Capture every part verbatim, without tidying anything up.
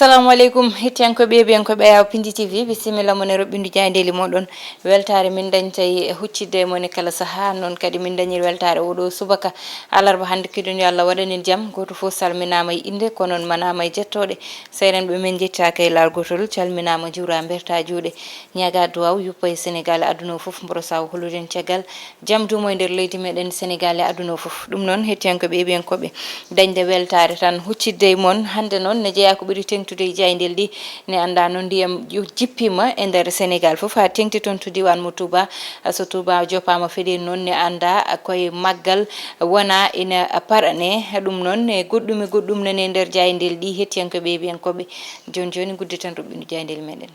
Assalamu aleykum, hettiyankooɓe, yeeɓiyankooɓe Ayaw Pindi T V, bisimilla mon e roɓɓindu jaayndeeli mooɗon. Weltaare min dañtay e huccidde e mon e kala sahaa, noon kadi min dañir weltaare oɗo subaka alarba hannde. Kiɗon yo Allah waɗanen jam, gooto fof salminaama e innde, ko noon manaama e jettooɗe. Seerenɓe men njettaaka e laal gootol, calminaama, juuraa, mbertaa juuɗe, ñaagaa duwaaw, yuppa e Senegaal e aduna o fof, mboro saw holuɗen caggal jam duumo e nder leydi meɗen Senegaal e aduna o fof. Ɗum noon, hettiyankooɓe, yeeɓiyankooɓe, dañde weltaare tan huccidde e mon. Hannde noon ne jeyaa ko ɓuri teŋtude e jaayndeeli ɗi. Ne anndaa noon ndiyam ju-, jippiima e nder Senegaal fof, haa teŋti toon to diiwaan mo Touba. So Touba joppaama feɗeen noon, ne anndaa koye maggal wonaa ina parane. Ɗum noon e goɗɗum e goɗɗum nani e nder jaayndeeli ɗi, hettiyankooɓe, yeeɓiyankooɓe. Jooni jooni, ngudditan roɓɓindu jaayndeeli meɗen.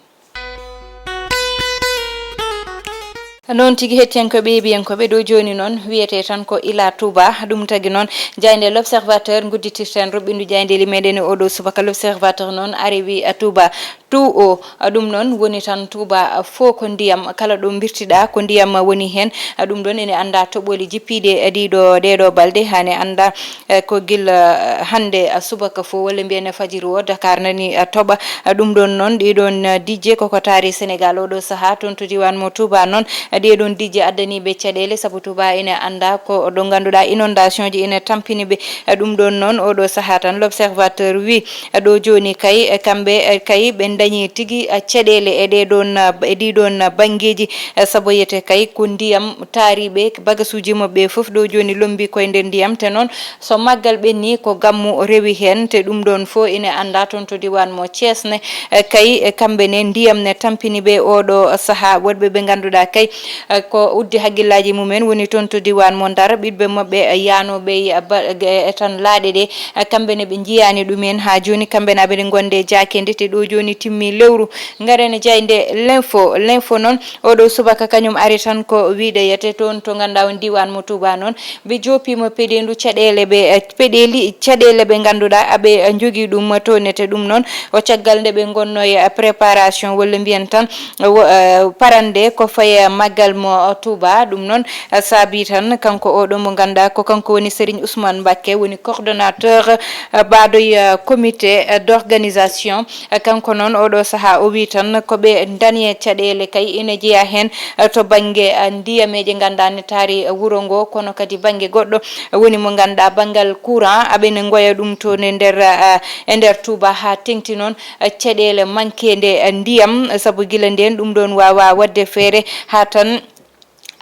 Noon tigi, hettiyankooɓe, yeeɓiyankooɓe, ɗo jooni noon wiyetee tan ko Ila Touba. Ɗum tagi noon jaaynde L'Observateur ngudditirten roɓɓindu jaayndeeli meɗen e oɗo subaka. L'Observateur noon ari wi a Touba tout haut. Ɗum noon woni tan Touba fof ko ndiyam, kala ɗo mbirtiɗaa ko ndiyam woni heen. Ɗum ɗoon ene anndaa toɓooli jippiiɗi e ɗiɗo, ɗeeɗo balɗe, haa ne anndaa eh, ko gila, eh, hannde, eh, subaka fof, walla mbiyen e fajiri o, Dakar nani, eh, toɓa. Eh, ɗum ɗoon noon, ɗii ɗoon, eh, dijje koko taari Senegaal oɗo sahaa, toon to diiwaan mo Touba noon, eh, ɗee ɗoon dijje addaniiɓe caɗeele, sabu Touba ene anndaa ko ɗo ngannduɗaa inondation ji ene tampini ɓe. Eh, ɗum ɗoon noon, oɗo sahaa tan, L'Observateur wi, eh, ɗo jooni kay, eh, kamɓe, eh, kay ɓe ndañi tigi, eh, caɗeele e ɗee ɗoon, eh, e ɗii ɗoon, eh, banngeeji, eh, sabu yete kay ko ndiyam taariiɓe bagasuuji maɓɓe fof ɗo jooni lombi koye nder ndiyam. Te noon, so maggal ɓenni, ko gammu rewi heen, te ɗum ɗoon fof ine anndaa toon to diiwaan mo Thiès ne, eh, kay, eh, kamɓe ne ndiyam ne tampini ɓe oɗo sahaa. Woɗɓe ɓe ngannduɗaa kay, eh, ko uddi hakkillaaji mumen woni toon to diiwaan mo Ndar, ɓiɗɓe maɓɓe, eh, yaanooɓe e ba-, e tan laaɗe ɗe, eh, kamɓe ne ɓe njiyaani ɗum en haa jooni, kamɓe ne aɓe ngonde jaakende, te ɗo jooni timmi lewru. Ngaren e jaaynde L'Info. L'Info noon, oɗo subaka kañum ari tan ko wiide yete toon to ngannduɗaa on diiwaan mo Touba noon, ɓe joppiima peɗeendu caɗeele ɓe, eh, peɗeeli caɗeele ɓe ngannduɗaa aɓe, eh, njogii ɗum toon, te ɗum noon o caggal nde ɓe ngonnoo e, eh, préparation walla mbiyen tan, eh, wo-, eh, parande ko faye maggal mo Touba. Ɗum noon, eh, saabii tan kanko oɗo mo ngannduɗaa ko kanko woni Serigne Ousmane Mbacké, woni coordonnateur, eh, ɓaadoy, eh, comité, eh, d'organisation. Eh, kanko noon, oɗo sahaa, o wii tan ko ɓe dañi e caɗeele kay ina jeyaa heen, eh, to bannge, eh, ndiyameeje ngannduɗaa ne taari, eh, wuro ngo, kono kadi bannge goɗɗo, eh, woni mo ngannduɗaa banngal courant, aɓe ne ngoya ɗum toon e nder, eh, e nder Touba haa teŋti noon, eh, caɗeele mankeende, eh, ndiyam, eh, sabu gila ndeen ɗum ɗoon waawaa waɗde feere haa tan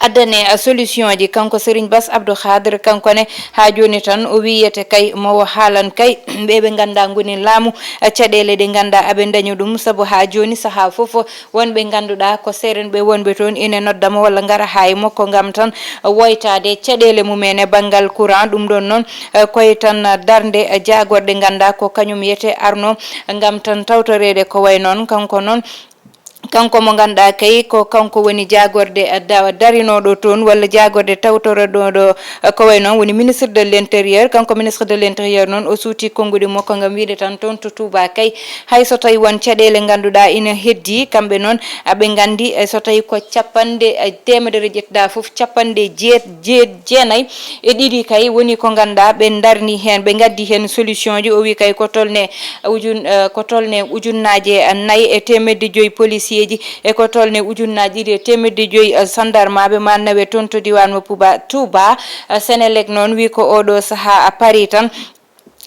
addane, eh, solution ji. Kanko Serigne Bass Abdou Khadre, kanko ne, haa jooni tan, o wiyete kay, mo o haalan kay, ɓe ɓe ngannduɗaa ngoni laamu, eh, caɗeele ɗe ngannduɗaa aɓe ndañi ɗum, sabu haa jooni sahaa fof wonɓe ngannduɗaa ko seerenɓe wonɓe toon ine nodda mo walla ngara haa e makko ngam tan, eh, woytaade caɗeele mumen e banngal courant. Ɗum ɗoon noon, eh, koye tan, eh, darnde, eh, jaagorɗe ngannduɗaa ko kañum yete arno ngam tan tawtoreede ko way noon. Kanko noon, kanko mo ngannduɗaa kay ko kanko woni jaagorde, eh, da-, darinooɗo toon walla jaagorde tawtoreɗo ɗo, eh, ko way noon woni ministre de l'intérieur. Kanko ministre de l'intérieur noon o suuti konnguɗi makko ngam wiide tan toon to Touba kay hay so tawi won caɗeele ngannduɗaa ina heddii, kamɓe noon aɓe nganndi, eh, so tawi ko capanɗe, eh, teemedere ƴettuɗaa fof capanɗe jeet-, jeet-, jeenayi e ɗiɗi kay woni ko ngannduɗaa ɓe ndarni heen, ɓe ngaddi heen solution ji. O wi kay ko tolne ujun-, eh, ko tolne ujunnaaje nayi e teemedde joyi policier ji, e ko tolne ujunnaaje ɗiɗi e teemedde joyi, eh, sandarmaaɓe ma nawe toon to diiwaan mo Puba-, Touba. Eh, Senelec noon wi ko oɗo sahaa a pari tan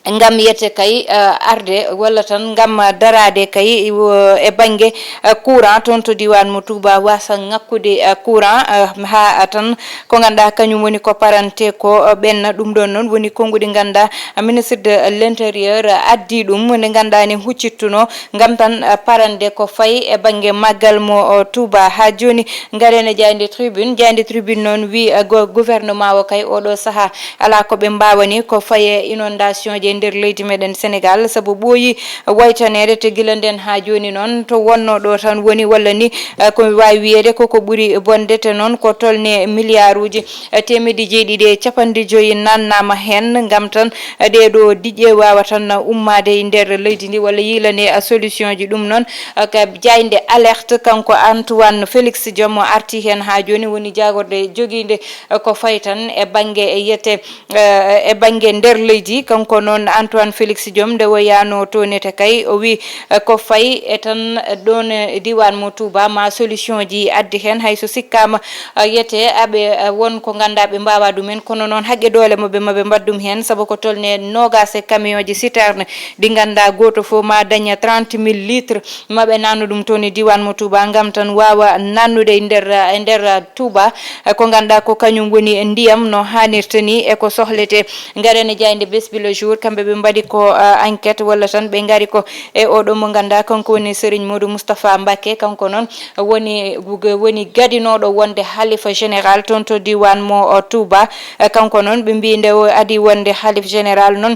ngam yete kay, eh, arde walla tan ngam daraade kay, eh, e bannge, eh, courant toon to diiwaan mo Touba, wasa ŋakkude, eh, courant, eh, haa tan ko ngannduɗaa kañum woni ko parante ko, eh, ɓenna. Ɗum ɗoon noon woni konnguɗi ngannduɗaa, eh, ministre de l'intérieur, eh, addi ɗum nde ngannduɗaa ne huccittuno ngam tan, eh, parande ko fayi e bannge maggal mo, oh, Touba. Haa jooni ngaren e jaaynde tribune. Jaaynde tribune noon wi, eh, go-, gouvernement o kay oɗo sahaa alaa ko ɓe mbaawani ko faye inondation ji e nder leydi meɗen Senegaal, sabu ɓooyi waytaneede te gila nden haa jooni noon to wonno ɗo tan woni walla ni, eh, ko mi waawi wiyeede ko ko ɓuri bonde te noon ko tolne miliyaaruuji, eh, teemedde jeeɗiɗi e capanɗe joyi nannaama heen ngam tan, eh, ɗee ɗo diƴƴe waawa tan ummaade e nder leydi ndi walla yiilane, eh, solution ji. Ɗum noon, eh, ka jaaynde alerte kanko Antoine Félix Diome o arti heen haa jooni woni jaagorde jogiinde, eh, ko fayi tan e bannge e yete, eh, e bannge nder leydi. Kanko noon Antoine Félix Diome, nde o yaano to nete kay, o wi, eh, ko fay e tan, eh, ɗon, eh, diwan mo Touba ma solution ji addi hen, hay so sikkama, eh, yete aɓe, eh, won ko ganda ɓe mbawa ɗumen, kono noon haqqe doole mo ɓe maɓe mbaɗ ɗum hen, saabu ko tolne nogas e camion ji citerne ɗi ganda goto fof ma daña trente mille litres maɓe nanno ɗum toon e diwan mo Touba, gam tan wawa nannude e nder, eh, e nder, eh, Touba, eh, ko ganduɗa ko kañum woni ndiyam no hanirta ni e ko sohlete. Garen e jayde Bes bi le Jour, kamɓe ɓe mbaɗi ko, ah, enquête, walla tan ɓe ngari ko e oɗo mo ganduɗa kanko woni Serigne Modou Moustapha Mbacké, kanko noon woni, woni gadinoɗo wonde Halifa Général toon to diwan mo, o, Touba. Eh, kanko noon ɓe mbi nde o adi wonde Halif Général noon,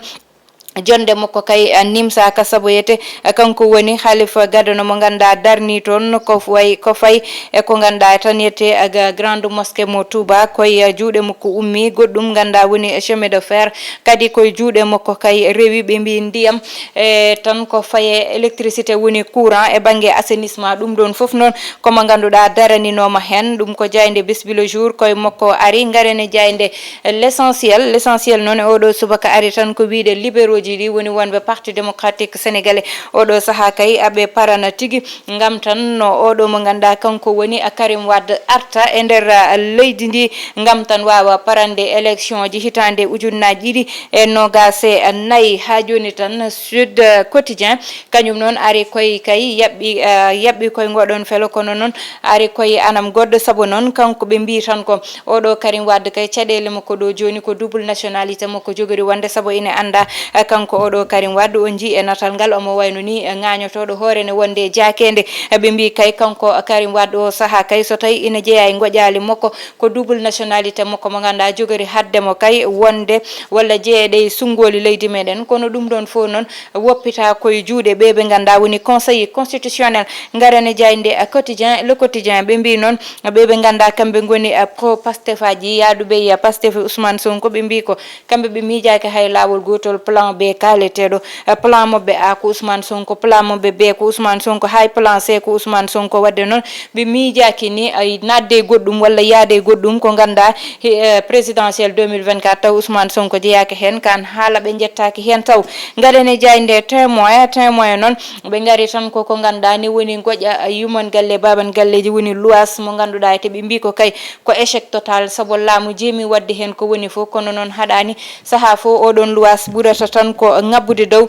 jonde makko kay, eh, nimsaka, saabu yete, eh, kanko woni Halif gadano mo ganduɗa darni toon ko way, ko fay e ko ganduɗa tan yete, eh, ga-, Grande Mosquée mo Touba, koye, eh, juuɗe makko ummi. Goɗɗum ganduɗa woni chemin de fer, kadi koye juuɗe makko kay rewi. Ɓe mbi ndiyam, e tan ko faye électricité woni courant e banggue assainissement, ɗum ɗon foof noon komo ganduɗa daraninoma hen. Ɗum ko jayde Bes bi le Jour, koye makko ari. Garen e jayde L'Essentiel. L'Essentiel noon e oɗo subaka ari tan ko wiide libéraux ji ɗi woni wonɓe Parti Démocratique Sénégalais, oɗo saaha kay aɓe parana tigui, gam tan no oɗo mo ganduɗa kanko woni, a, Karim Wade arta e nder, a, leydi ndi, gam tan wawa parande élection ji hitande ujunnaji ɗiɗi e nogas e nayyi. Ha joni tan Sud Quotidien kañum noon ari koye kay yaɓɓi, a, yaɓɓi koye ngoɗon felo, kono noon ari koye anam goɗɗo, saabu noon kanko ɓe mbi tan ko oɗo Karim Wade kay, caɗele makko ɗo joni ko double nationalité makko jogori wonde, saabu ina anda, eh, kanko oɗo Karim Wade, on jii e natal ngal omo wayno ni, eh, ŋañotoɗo hoore ne wonde e jakende. Eh, ɓe mbi kay kanko Karim Wade o saaha kay so tawi ina jeeya e goƴali makko, ko double nationalité makko mo ganduɗa jogori hadde mo kay wonde walla jeeyeɗe e sunngoli leydi meɗen. Kono ɗum ɗon fof noon woppita koye juuɗe ɓe ɓe ganduɗa woni Conseil constitutionnel. Garen e jayde, eh, Quotidien, Le Quotidien, ɓe mbi noon ɓe ɓe ganduɗa kamɓe goni, eh, pro Pastef aji, yaaduɓe e Pastef e Ousmane Sonko, ɓe mbi ko kamɓe ɓe miijaki hay lawol gotol plan B kaleteɗo. Eh, plan mabɓe A ko Ousmane Sonko, plan mabɓe B ko Ousmane Sonko, hay plan C ko Ousmane Sonko. Wadde noon ɓe miijaki ni ay nadde e goɗɗum walla yaade e goɗɗum ko ganduɗa he, eh, présidentielle deux mille vingt-quatre taw Ousmane Sonko jeyaka hen, kan haala ɓe jettaki hen taw. Garen e jayde Témoin, Témoin noon ɓe gari tan ko, ko ganduɗa ni woni goƴa, eh, yuman galle, baban galleji woni luwas mo ganduɗa te ɓe mbi ko kay ko échec total, saabu laamu jeemi wadde hen ko woni fof, kono noon haɗani saaha fof oɗon luwas ɓurata tan ko ngabbude dow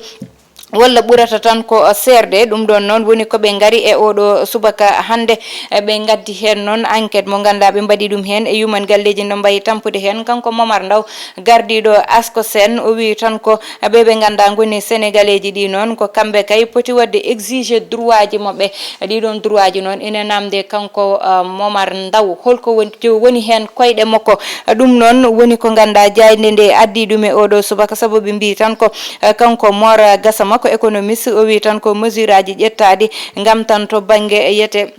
walla ɓurata tan ko seerde. Ɗum ɗon noon woni ko ɓe ngari e oɗo subaka hannde. E ɓe ngaddi heen noon enquête mo ngannduɗaa ɓe mbaɗi ɗum heen e yuman galleeji no mbayi tampude heen. Kanko Momar Ndaw, gardiiɗo Ascosen, o wii tan ko ɓe ɓe ngannduɗaa ngoni Senegaleeji ɗi noon, ko kamɓe kay poti waɗde exiger droitji maɓɓe. Ɗii ɗoon droitji noon ina naamnde kanko, ah, Momar Ndaw. Holko woni, woni heen koyɗe makko? Ɗum noon woni ko ngannduɗaa jaaynde nde addi ɗum e oɗo subaka, sabu ɓe mbii tan ko, eh, kanko Mor Gasama ko économiste, o wii tan ko mesure aji ƴettaaɗi ngam tan to bannge yete,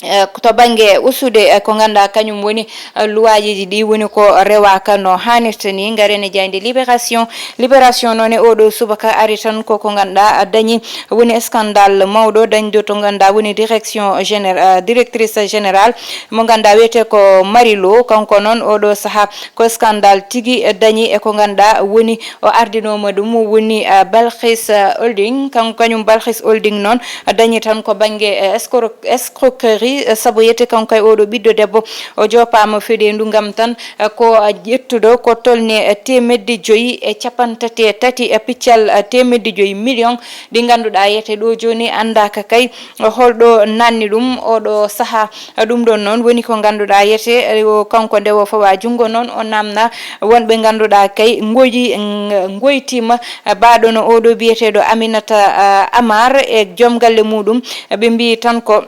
eh, to bannge usude, eh, ko ngannduɗaa kañum woni, eh, luwaaji ɗi woni ko rewaaka no haanirta ni. Ngaren e jaaynde Libération. Libération noon e oɗo subaka ari tan ko, ko ngannduɗaa dañi woni scandale mawɗo dañɗo to ngannduɗaa woni direction génér-, eh, directrice générale mo ngannduɗaa wiyetee ko Marie Lo. Kanko noon oɗo sahaa ko scandale tigi dañi e ko ngannduɗaa woni o ardinooma ɗum woni, eh, Balkis, eh, Holding. Kan-, kañum Balkis Holding noon dañi tan ko bannge, eh, escro-, escroquerie, eh, sabu yette kanko kay oɗo ɓiɗɗo debbo o joopaama fedeendu ngam tan, eh, ko, eh, ƴettuɗo ko tolni, eh, teemedde joyi e cappanɗe tati e tati e piccal, eh, teemedde joyi million ɗi ngannduɗaa yette ɗo jooni anndaaka kay holɗo nanni ɗum oɗo sahaa. Ɗum ɗon noon woni ko ngannduɗaa yete, eh, o kanko nde o fawa junngo noon o namna wonɓe ngannduɗaa kay ngoyi, ng-, ngoytiima, eh, baaɗo no oɗo biyeteeɗo Aminata, eh, Amar e joom galle muɗum. Ɓe mbii tan ko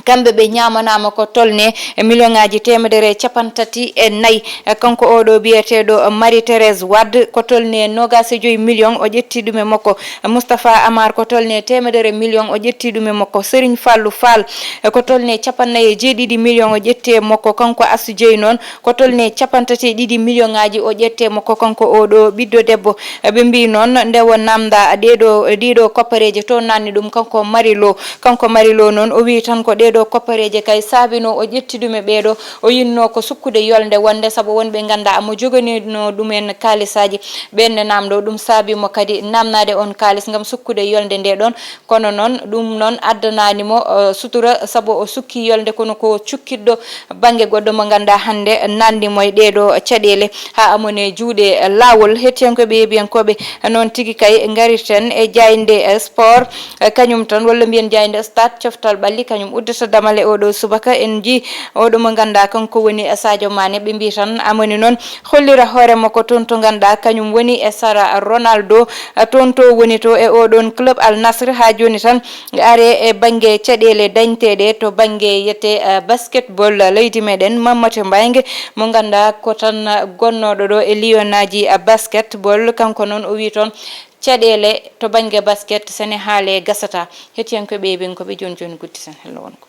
kamɓe ɓe ñaamanaama ko tolne e million ŋaaji teemedere e cappanɗe tati e nayi. Eh, kanko oɗo biyeteeɗo Marie Thérèse Wade ko tolne noogaas e joyi million o ƴetti ɗum e makko. Moustapha Amar ko tolne teemedere million o ƴetti ɗum e makko. Serigne Fallou Fall, eh, ko tolne cappannayi e jeeɗiɗi million o ƴetti e makko. Kanko Assou Dieye noon ko tolne cappanɗe tati e ɗiɗi million ŋaaji o ƴetti e makko. Kanko oɗo ɓiɗɗo debbo, eh, ɓe mbii noon nde o namda ɗeɗo, ɗiɗo koppareeje to nanni ɗum kanko Marie Lo. Kanko Marie Lo noon o wii tan ko ɗeɗo ɗo koppareeje kay saabino o ƴetti ɗum e ɓeeɗo, o yinno ko sukkude yolnde wonde sabu wonɓe ngannda mo joganino ɗumen kaalisaaji. Ɓen ne namdo ɗum saabi mo kadi namnaade on kaalis ngam sukkude yolnde nde ɗon. Kono noon, ɗum noon addanani mo, eh, sutura, sabu o sukki yolnde kono ko cukkiɗɗo bannge goɗɗo mo ngannda hannde nanni mo e ɗeeɗo caɗeele haa amone juuɗe laawol. Hettiyankoɓe e yeebiyankooɓe, noon tigi kay ngarirten e jaaynde, eh, sport, eh, kañum tan, walla mbiyen jaaynde stade coftal ɓalli, kañum uddata damal e oɗo subaka. En njii oɗo mo ngannda kanko woni Sadio Mané, ɓe mbii tan amoni noon hollira hoore makko toon to ngannduɗaa kañum woni e sara Ronaldo. Toon to woni to e oɗon club Al Nassr. Haa jooni tan are e bannge caɗeele dañteeɗe to bannge yete, eh, basketball leydi meɗen, Mamadou Mbaye mo ngannduɗaa ko tan gonnooɗo ɗo e Lionaaji, eh, basketball. Kanko noon o wii toon caɗeele to bannge basket Senehaale gasata. Hettiyankoɓe e yeebiyankooɓe, jooni jooni gudditen hello wongo.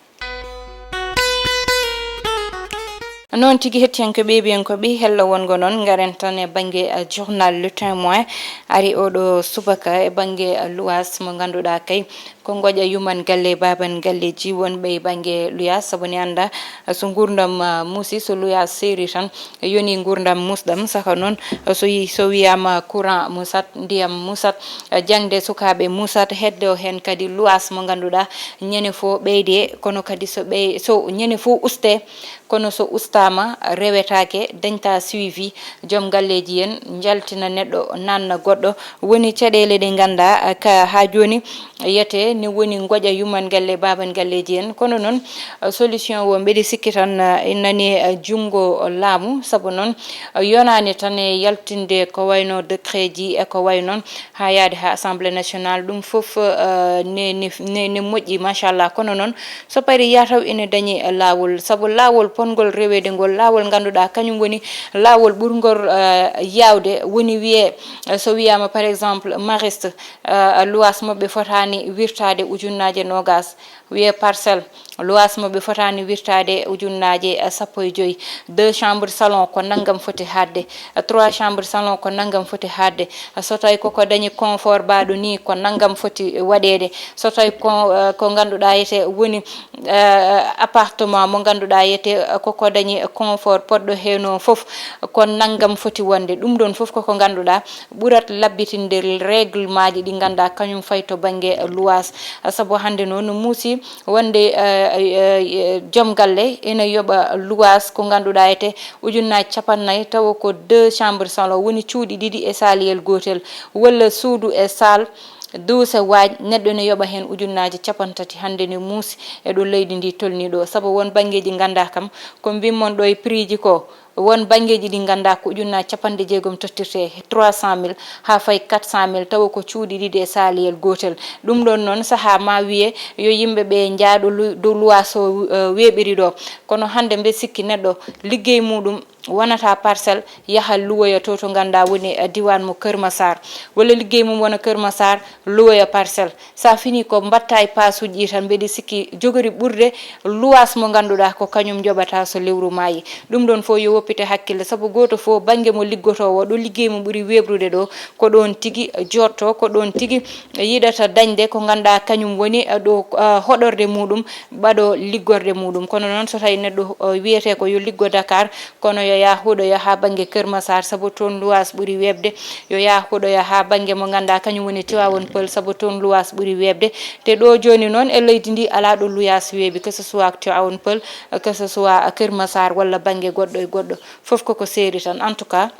Noon tigi, hettiyankoɓe e yeebiyankooɓe, hello wongo noon, ngaren tan e bannge, eh, journal Le Témoin. Ari oɗo subaka e bannge, eh, luwaas mo ngannduɗaa kay ko ngoƴa yuman galle, baaban galleeji wonɓe e bannge luyaas, sabu ne annda, eh, so nguurndam, eh, muusi, so luyaas seeri tan, yoni nguurndam muusɗam. Saka noon, eh, so yi-, so wiyaama courant muusat, ndiyam muusat, eh, jaŋde sukaaɓe muusat, heddo heen kadi luwaas mo ngannduɗaa ñande fof ɓeyde, kono kadi so ɓey-, so ñande fof uste, kono so ustaama rewetaake, dañta suivi. Joom galleeji en njaltina neɗɗo, naatna goɗɗo. Woni caɗeele ɗe ngannduɗaa ka haa jooni yete ni woni ngoƴa yuman galle, baaban galleeji en. Kono noon, eh, solution o mbeɗe sikki tan, eh, ina nani, eh, junngo laamu, sabu noon, eh, yonaani tan e yaltinde ko wayno décret ji e ko wayi noon haa yaade haa Assemblée nationale. Ɗum fof, eh, ne, ne, ne, ne moƴƴi, machallah. Kono noon, so parii yaa taw ina dañi laawol, sabu laawol potngol reweede ngol, laawol ngannduɗaa kañum woni laawol ɓurngol, eh, yaawde, woni wiyee, eh, so wiyaama par exemple Mariste, eh, luwaas maɓɓe fotaani wirtaade ujunnaaje noogaas, wiyee Parcelles, luwaas maɓɓe fotaani wirtaade ujunnaaje, eh, sappo e joy, deux chambres salon ko nanngam foti haaɗde, eh, trois chambres salon ko nanngam foti haaɗde, eh, so tawi koko dañi confort mbaɗo ni ko nanngam foti waɗeede, so tawi ko, eh, ko ngannduɗaa ete woni, eh, appartement mo ngannduɗaa ete, eh, koko dañi confort poɗɗo heen o fof ko nanngam foti wonde. Ɗum ɗoon fof koko ngannduɗaa ɓurat labbitinde règlement ji ɗi ngannduɗaa kañum fayi to bannge luwaas. Sabu hannde noon no muusi wonde, eh, eh, eh, joom galle ina yoɓa luwaas ko ngannduɗaa ete ujunnaaji capannayyi, tawa ko deux chambres salon, woni cuuɗi ɗiɗi e saaliyel gootel, walla suudu e saal, duuse waañ, neɗɗo ne yoɓa heen ujunnaaji capantati. Hannde ne muusi e ɗo leydi ndi tolni ɗo, sabu won banngeeji ngannduɗaa kam ko mbimmon ɗo e prix ji ko, won banngeeji ɗi ngannduɗaa ko ujunnaaji capanɗe jeegom tottirte, trois cent mille haa fayi quatre cent mille, tawa ko cuuɗi ɗiɗi e saaliyel gootel. Ɗum ɗoon noon sahaa ma wiye yo yimɓe ɓe njaaɗo lu-, dow luwaas o, eh, weeɓiri ɗo. Kono hannde mbe sikki neɗɗo liggey muuɗum wonata Parcelles, yaha luwoya to, to ngannduɗaa woni, eh, diiwaan mo Kër Massar, walla liggey mum wona Kër Massar, luwoya Parcelles. So a fini ko mbaɗta e paasuuji ɗi tan, mbeɗe sikki jogori ɓurde luwaas mo ngannduɗaa ko kañum njoɓata so lewru maayi. Ɗum ɗoon fof yo woppite hakkille, sabu gooto fof bannge mo liggotoo o, ɗo liggey mum ɓuri weeɓrude ɗo, ko ɗoon tigi jooɗto, ko ɗoon tigi yiɗata dañde ko ngannduɗaa kañum woni, eh, ɗo, eh, hoɗorde muuɗum, ɓaɗo liggorde muuɗum. Kono noon so tawi neɗɗo, eh, wiyetee ko yo liggo Dakar, kono yo yah huɗoya haa bannge Kër Massar, sabu toon luwaas ɓuri weeɓde. Yo yah huɗoya haa bannge mo ngannduɗaa kañum woni Tivaouane Peulh, sabu toon luwaas ɓuri weeɓde. Te ɗo jooni noon e leydi ndi alaa ɗo luyaas weeɓi, que ce soit Tivaouane Peulh, que ce soit Kër Massar walla bannge goɗɗo e goɗɗo. Fof koko seeri tan. En tout cas,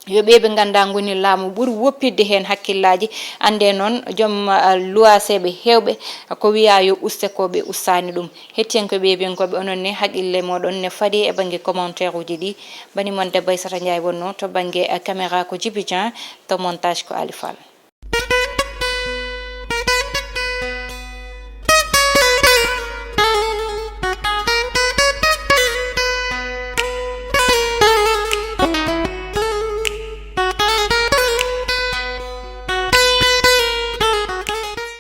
yo ɓe ɓe ngannduɗaa ngoni laamu ɓuri woppitde heen hakkillaaji. Annde noon, joom, ah, luwaaseeɓe heewɓe ko wiyaa yo uste ko ɓe ustaani ɗum. Hettiyankooɓe e yeebiyankooɓe, onon ne, haqqille mooɗon ne faɗi e bannge commentaire uji ɗi. Bani mon debbo Aissata Ndiaye wonno, to bannge, eh, caméra ko Djiby Dieng, to montage ko Ali Fall.